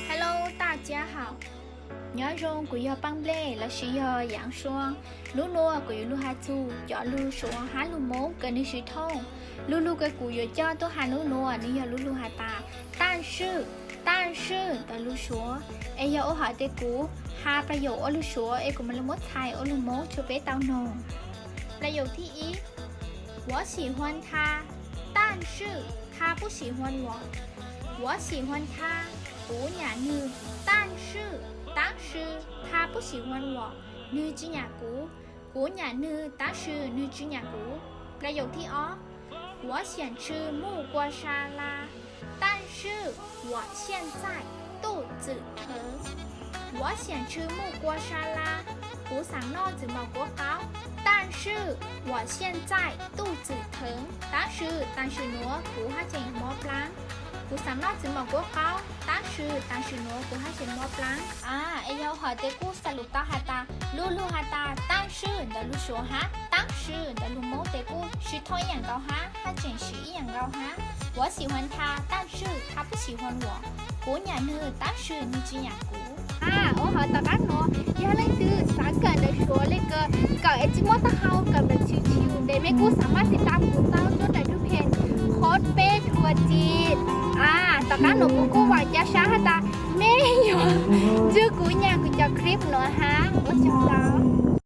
Hello, 大家好. Nyob zoo, kuv yog Paj Nplej lossis yog Yaav Sua. Hnub nuav kuv yuav lug has txug cov lug Suav hab lug Moob kws nwg siv thooj. Lug lug kws kuv yuav coj tuaj has hnub nuav nwg yog lug lug has tas 但是, 但是 ntawm lug Suav. Es yog ua hov tes kuv has paj yaum ua lug Suav es kuv mam le muab txhais ua lug Moob tsua peb tau noog. Paj yaum thib ib, 我喜欢他, 但是他不喜欢我. 我喜欢他, kuv nyam nwg, 但是, 但是他不喜欢我, nwg tsi nyam kuv. Kuv nyam nwg, 但是 nwg tsi nyam kuv. Paj yaum thib ob, 我想吃木瓜沙拉, 但是我现在肚子疼. 我想吃木瓜沙拉, kuv xaav noj txiv mos kuab qaub, 但是我现在肚子疼. 但是, 但是 nuav kuv haj tseem mob plaab. Kuv xaav noj txiv mos kuab qaub, 但是, 但是 nuav kuv haj tseem mob plaab. A, es yog hov tes kuj xaav lug tau has tas, lug lug has tas 但是 ntawm lug Suav hab 但是 ntawm lug Moob tes kuj siv thooj ib yaam nkaus hab, haj tseem siv ib yaam nkaus hab. 我喜欢他, 但是他不喜欢我. Kuv nyam nwg, tab sis nwg tsi nyam kuv. A, ua hov tom qaab nuav, yog leej twg xaav kawm ntawv Suav le kawm, kawm es tsi muaj taub hau, kawm ntawv tshwm tshwm tes mej kuj xaav maj tiv tam kuv tau tuaj ntawm nub phem qhov peb thuam txim. A, tom qaab nuav kuv kuj vaam ca sab has tas mej yuav ntsib kuv nyam kuv cov clip nuav hab. Ua tsaug ntau.